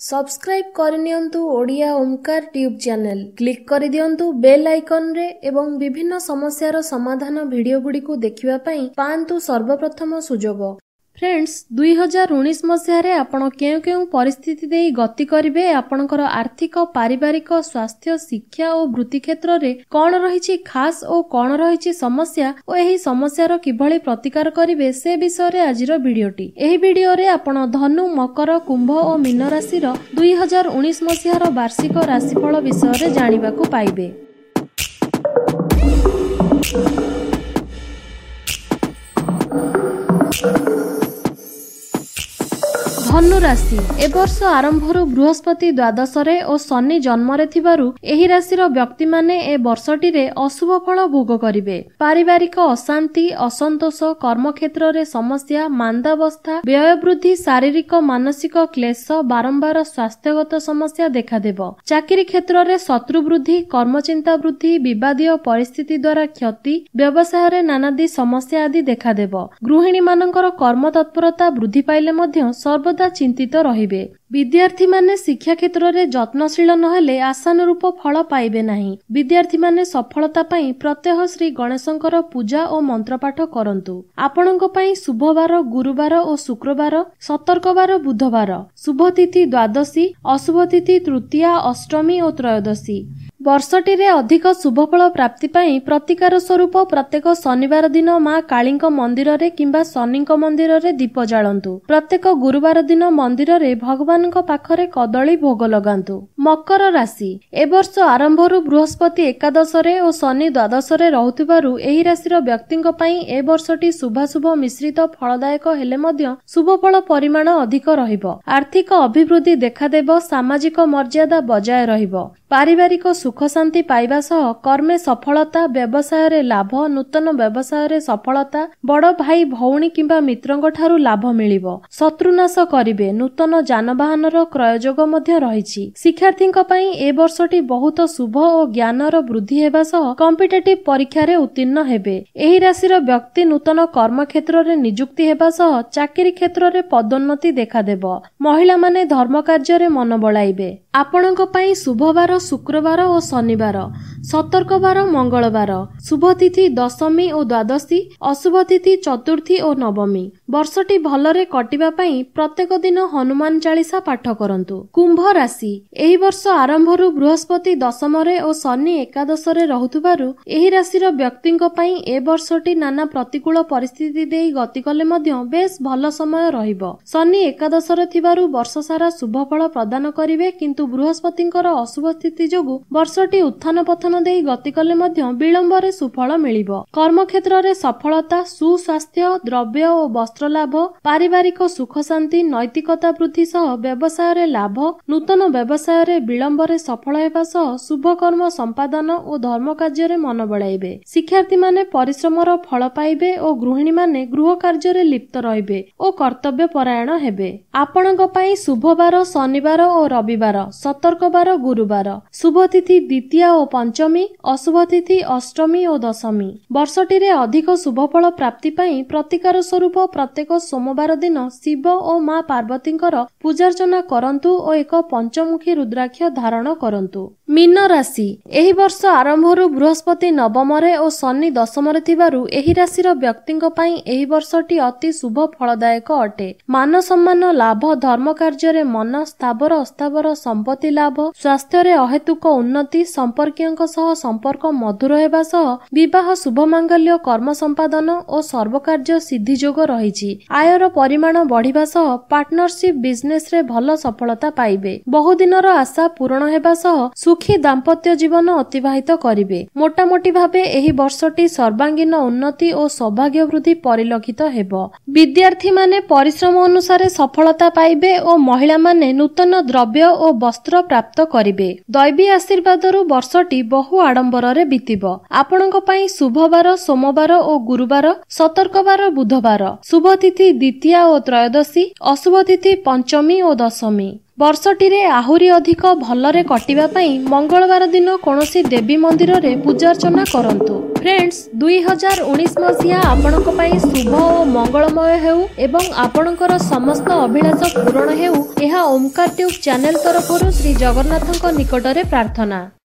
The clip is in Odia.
ସବସ୍କ୍ରାଇବ୍ କରିନିଅନ୍ତୁ Odia Omkar tube channel. Click କରିଦିଅନ୍ତୁ ବେଲ୍ ଆଇକନ୍ରେ ଏବଂ ବିଭିନ୍ନ ସମସ୍ୟାର ସମାଧାନ ଭିଡ଼ିଓଗୁଡ଼ିକୁ ଦେଖିବା ପାଇଁ ପାଆନ୍ତୁ ସର୍ବପ୍ରଥମ ସୁଯୋଗ। ଫ୍ରେଣ୍ଡସ୍, 2019 ମସିହାରେ ଆପଣ କେଉଁ କେଉଁ ପରିସ୍ଥିତି ଦେଇ ଗତି କରିବେ, ଆପଣଙ୍କର ଆର୍ଥିକ, ପାରିବାରିକ, ସ୍ୱାସ୍ଥ୍ୟ, ଶିକ୍ଷା ଓ ବୃତ୍ତି କ୍ଷେତ୍ରରେ କ'ଣ ରହିଛି ଖାସ୍ ଓ କ'ଣ ରହିଛି ସମସ୍ୟା ଓ ଏହି ସମସ୍ୟାର କିଭଳି ପ୍ରତିକାର କରିବେ, ସେ ବିଷୟରେ ଆଜିର ଭିଡ଼ିଓଟି। ଏହି ଭିଡ଼ିଓରେ ଆପଣ ଧନୁ, ମକର, କୁମ୍ଭ ଓ ମୀନ ରାଶିର 2019 ମସିହାର ବାର୍ଷିକ ରାଶିଫଳ ବିଷୟରେ ଜାଣିବାକୁ ପାଇବେ। ଧନୁ ରାଶି, ଏ ବର୍ଷ ଆରମ୍ଭରୁ ବୃହସ୍ପତି ଦ୍ୱାଦଶରେ ଓ ଶନି ଜନ୍ମରେ ଥିବାରୁ ଏହି ରାଶିର ବ୍ୟକ୍ତିମାନେ ଏ ବର୍ଷଟିରେ ଅଶୁଭ ଫଳ ଭୋଗ କରିବେ। ପାରିବାରିକ ଅଶାନ୍ତି, ଅସନ୍ତୋଷ, କର୍ମକ୍ଷେତ୍ରରେ ସମସ୍ୟା, ମାନ୍ଦାବସ୍ଥା, ବ୍ୟୟ ବୃଦ୍ଧି, ଶାରୀରିକ ମାନସିକ କ୍ଲେଶ, ବାରମ୍ବାର ସ୍ୱାସ୍ଥ୍ୟଗତ ସମସ୍ୟା ଦେଖାଦେବ। ଚାକିରି କ୍ଷେତ୍ରରେ ଶତ୍ରୁ ବୃଦ୍ଧି, କର୍ମଚିନ୍ତା ବୃଦ୍ଧି, ବିବାଦୀୟ ପରିସ୍ଥିତି ଦ୍ୱାରା କ୍ଷତି, ବ୍ୟବସାୟରେ ନାନାଦି ସମସ୍ୟା ଆଦି ଦେଖାଦେବ। ଗୃହିଣୀମାନଙ୍କର କର୍ମ ତତ୍ପରତା ବୃଦ୍ଧି ପାଇଲେ ମଧ୍ୟ ସର୍ବଦା ଚିନ୍ତିତ ରହିବେ। ବିଦ୍ୟାର୍ଥୀମାନେ ଶିକ୍ଷା କ୍ଷେତ୍ରରେ ଯତ୍ନଶୀଳ ନହେଲେ ଆଶାନୁରୂପ ଫଳ ପାଇବେ ନାହିଁ। ବିଦ୍ୟାର୍ଥୀମାନେ ସଫଳତା ପାଇଁ ପ୍ରତ୍ୟହ ଶ୍ରୀ ଗଣେଶଙ୍କର ପୂଜା ଓ ମନ୍ତ୍ରପାଠ କରନ୍ତୁ। ଆପଣଙ୍କ ପାଇଁ ଶୁଭବାର ଗୁରୁବାର ଓ ଶୁକ୍ରବାର, ସତର୍କବାର ବୁଧବାର। ଶୁଭ ତିଥି ଦ୍ୱାଦଶୀ, ଅଶୁଭ ତିଥି ତୃତୀୟା, ଅଷ୍ଟମୀ ଓ ତ୍ରୟୋଦଶୀ। ବର୍ଷଟିରେ ଅଧିକ ଶୁଭଫଳ ପ୍ରାପ୍ତି ପାଇଁ ପ୍ରତିକାର ସ୍ୱରୂପ ପ୍ରତ୍ୟେକ ଶନିବାର ଦିନ ମା କାଳୀଙ୍କ ମନ୍ଦିରରେ କିମ୍ବା ଶନିଙ୍କ ମନ୍ଦିରରେ ଦୀପ ଜାଳନ୍ତୁ। ପ୍ରତ୍ୟେକ ଗୁରୁବାର ଦିନ ମନ୍ଦିରରେ ଭଗବାନଙ୍କ ପାଖରେ କଦଳୀ ଭୋଗ ଲଗାନ୍ତୁ। ମକର ରାଶି, ଏ ବର୍ଷ ଆରମ୍ଭରୁ ବୃହସ୍ପତି ଏକାଦଶରେ ଓ ଶନି ଦ୍ୱାଦଶରେ ରହୁଥିବାରୁ ଏହି ରାଶିର ବ୍ୟକ୍ତିଙ୍କ ପାଇଁ ଏ ବର୍ଷଟି ଶୁଭାଶୁଭ ମିଶ୍ରିତ ଫଳଦାୟକ ହେଲେ ମଧ୍ୟ ଶୁଭଫଳ ପରିମାଣ ଅଧିକ ରହିବ। ଆର୍ଥିକ ଅଭିବୃଦ୍ଧି ଦେଖାଦେବ, ସାମାଜିକ ମର୍ଯ୍ୟାଦା ବଜାୟ ରହିବ, ପାରିବାରିକ ସୁଖ ଶାନ୍ତି ପାଇବା ସହ କର୍ମେ ସଫଳତା, ବ୍ୟବସାୟରେ ଲାଭ, ନୂତନ ବ୍ୟବସାୟରେ ସଫଳତା, ବଡ଼ ଭାଇ ଭଉଣୀ କିମ୍ବା ମିତ୍ରଙ୍କ ଠାରୁ ଲାଭ ମିଳିବ, ଶତ୍ରୁନାଶ କରିବେ, ନୂତନ ଯାନବାହନର କ୍ରୟଯୋଗ ମଧ୍ୟ ରହିଛି। ଶିକ୍ଷାର୍ଥୀଙ୍କ ପାଇଁ ଏ ବର୍ଷଟି ବହୁତ ଶୁଭ ଓ ଜ୍ଞାନର ବୃଦ୍ଧି ହେବା ସହ କମ୍ପିଟେଟିଭ ପରୀକ୍ଷାରେ ଉତ୍ତୀର୍ଣ୍ଣ ହେବେ। ଏହି ରାଶିର ବ୍ୟକ୍ତି ନୂତନ କର୍ମକ୍ଷେତ୍ରରେ ନିଯୁକ୍ତି ହେବା ସହ ଚାକିରି କ୍ଷେତ୍ରରେ ପଦୋନ୍ନତି ଦେଖାଦେବ। ମହିଳାମାନେ ଧର୍ମ କାର୍ଯ୍ୟରେ ମନ ବଳାଇବେ। ଆପଣଙ୍କ ପାଇଁ ଶୁଭବାର ଶୁକ୍ରବାର ଓ ଶନିବାର, ସତର୍କବାର ମଙ୍ଗଳବାର। ଶୁଭ ତିଥି ଦଶମୀ ଓ ଦ୍ୱାଦଶୀ, ଅଶୁଭ ତିଥି ଚତୁର୍ଥୀ ଓ ନବମୀ। ବର୍ଷଟି ଭଲରେ କଟିବା ପାଇଁ ପ୍ରତ୍ୟେକ ଦିନ ହନୁମାନ ଚାଳିଶା ପାଠ କରନ୍ତୁ। କୁମ୍ଭ ରାଶି, ଏହି ବର୍ଷ ଆରମ୍ଭରୁ ବୃହସ୍ପତି ଦଶମରେ ଓ ଶନି ଏକାଦଶରେ ରହୁଥିବାରୁ ଏହି ରାଶିର ବ୍ୟକ୍ତିଙ୍କ ପାଇଁ ଏ ବର୍ଷଟି ନାନା ପ୍ରତିକୂଳ ପରିସ୍ଥିତି ଦେଇ ଗତି କଲେ ମଧ୍ୟ ବେଶ ଭଲ ସମୟ ରହିବ। ଶନି ଏକାଦଶରେ ଥିବାରୁ ବର୍ଷ ସାରା ଶୁଭ ଫଳ ପ୍ରଦାନ କରିବେ, କିନ୍ତୁ ବୃହସ୍ପତିଙ୍କର ଅଶୁଭ ସ୍ଥିତି ଯୋଗୁଁ ବର୍ଷଟି ଉତ୍ଥାନ ପତନ ଦେଇ ଗତି କଲେ ମଧ୍ୟ ବିଳମ୍ବରେ ସୁଫଳ ମିଳିବ। କର୍ମକ୍ଷେତ୍ରରେ ସଫଳତା, ସୁସ୍ୱାସ୍ଥ୍ୟ, ଦ୍ରବ୍ୟ ଓ ବସ୍ତ୍ର ଲାଭ, ପାରିବାରିକ ସୁଖ ଶାନ୍ତି, ନୈତିକତା ବୃଦ୍ଧି ସହ ବ୍ୟବସାୟରେ ଲାଭ, ନୂତନ ବ୍ୟବସାୟରେ ବିଳମ୍ବରେ ସଫଳ ହେବା ସହ ଶୁଭ କର୍ମ ସମ୍ପାଦନ ଓ ଧର୍ମ କାର୍ଯ୍ୟରେ ମନ ବଳାଇବେ। ଶିକ୍ଷାର୍ଥୀମାନେ ପରିଶ୍ରମର ଫଳ ପାଇବେ ଓ ଗୃହିଣୀମାନେ ଗୃହ କାର୍ଯ୍ୟରେ ଲିପ୍ତ ରହିବେ ଓ କର୍ତ୍ତବ୍ୟ ପରାୟଣ ହେବେ। ଆପଣଙ୍କ ପାଇଁ ଶୁଭବାର ଶନିବାର ଓ ରବିବାର, ସତର୍କବାର ଗୁରୁବାର। ଶୁଭ ତିଥି ଦ୍ୱିତୀୟା ଓ ପଞ୍ଚମୀ, ଅଶୁଭ ତିଥି ଅଷ୍ଟମୀ ଓ ଦଶମୀ। ବର୍ଷଟିରେ ଅଧିକ ଶୁଭଫଳ ପ୍ରାପ୍ତି ପାଇଁ ପ୍ରତିକାର ସ୍ୱରୂପ ପ୍ରତ୍ୟେକ ସୋମବାର ଦିନ ଶିବ ଓ ମା ପାର୍ବତୀଙ୍କର ପୂଜାର୍ଚ୍ଚନା କରନ୍ତୁ ଓ ଏକ ପଞ୍ଚମୁଖୀ ରୁଦ୍ରାକ୍ଷ ଧାରଣ କରନ୍ତୁ। ମୀନ ରାଶି, ଏହି ବର୍ଷ ଆରମ୍ଭରୁ ବୃହସ୍ପତି ନବମରେ ଓ ଶନି ଦଶମରେ ଥିବାରୁ ଏହି ରାଶିର ବ୍ୟକ୍ତିଙ୍କ ପାଇଁ ଏହି ବର୍ଷଟି ଅତି ଶୁଭ ଫଳଦାୟକ ଅଟେ। ମାନ ସମ୍ମାନ ଲାଭ, ଧର୍ମ କାର୍ଯ୍ୟରେ ମନ, ସ୍ଥାବର ଅସ୍ଥାବର ସମ୍ପତ୍ତି ଲାଭ, ସ୍ୱାସ୍ଥ୍ୟରେ ଅହେତୁକ ଉନ୍ନତି, ସମ୍ପର୍କୀୟଙ୍କ ସହ ସମ୍ପର୍କ ମଧୁର ହେବା ସହ ବିବାହ, ଶୁଭ ମାଙ୍ଗଲ୍ୟ କର୍ମ ସମ୍ପାଦନ ଓ ସର୍ବକାର୍ଯ୍ୟ ସିଦ୍ଧି ଯୋଗ ରହିଛି। ଆୟର ପରିମାଣ ବଢିବା ସହ ପାର୍ଟନରସିପ ବିଜନେସରେ ଭଲ ସଫଳତା ପାଇବେ। ବହୁଦିନର ଆଶା ପୂରଣ ହେବା ସହ ସୁଖୀ ଦାମ୍ପତ୍ୟ ଜୀବନ ଅତିବାହିତ କରିବେ। ମୋଟାମୋଟି ଭାବେ ଏହି ବର୍ଷଟି ସର୍ବାଙ୍ଗୀନ ଉନ୍ନତି ଓ ସୌଭାଗ୍ୟ ବୃଦ୍ଧି ପରିଲକ୍ଷିତ ହେବ। ବିଦ୍ୟାର୍ଥୀମାନେ ପରିଶ୍ରମ ଅନୁସାରେ ସଫଳତା ପାଇବେ ଓ ମହିଳାମାନେ ନୂତନ ଦ୍ରବ୍ୟ ଓ ବସ୍ତ୍ର ପ୍ରାପ୍ତ କରିବେ। ଦୈବୀ ଆଶୀର୍ବାଦରୁ ବର୍ଷଟି ବହୁ ଆଡମ୍ବରରେ ବିତିବ। ଆପଣଙ୍କ ପାଇଁ ଶୁଭବାର ସୋମବାର ଓ ଗୁରୁବାର, ସତର୍କବାର ବୁଧବାର। ଶୁଭ ତିଥି ଦ୍ୱିତୀୟା ଓ ତ୍ରୟୋଦଶୀ, ଅଶୁଭ ତିଥି ପଞ୍ଚମୀ ଓ ଦଶମୀ। ବର୍ଷଟିରେ ଆହୁରି ଅଧିକ ଭଲରେ କଟିବା ପାଇଁ ମଙ୍ଗଳବାର ଦିନ କୌଣସି ଦେବୀ ମନ୍ଦିରରେ ପୂଜାର୍ଚ୍ଚନା କରନ୍ତୁ। ଫ୍ରେଣ୍ଡସ୍, 2019 ମସିହା ଆପଣଙ୍କ ପାଇଁ ଶୁଭ ଓ ମଙ୍ଗଳମୟ ହେଉ ଏବଂ ଆପଣଙ୍କର ସମସ୍ତ ଅଭିଳାଷ ପୂରଣ ହେଉ, ଏହା ଓମକାର ଟ୍ୟୁବ୍ ଚ୍ୟାନେଲ ତରଫରୁ ଶ୍ରୀ ଜଗନ୍ନାଥଙ୍କ ନିକଟରେ ପ୍ରାର୍ଥନା।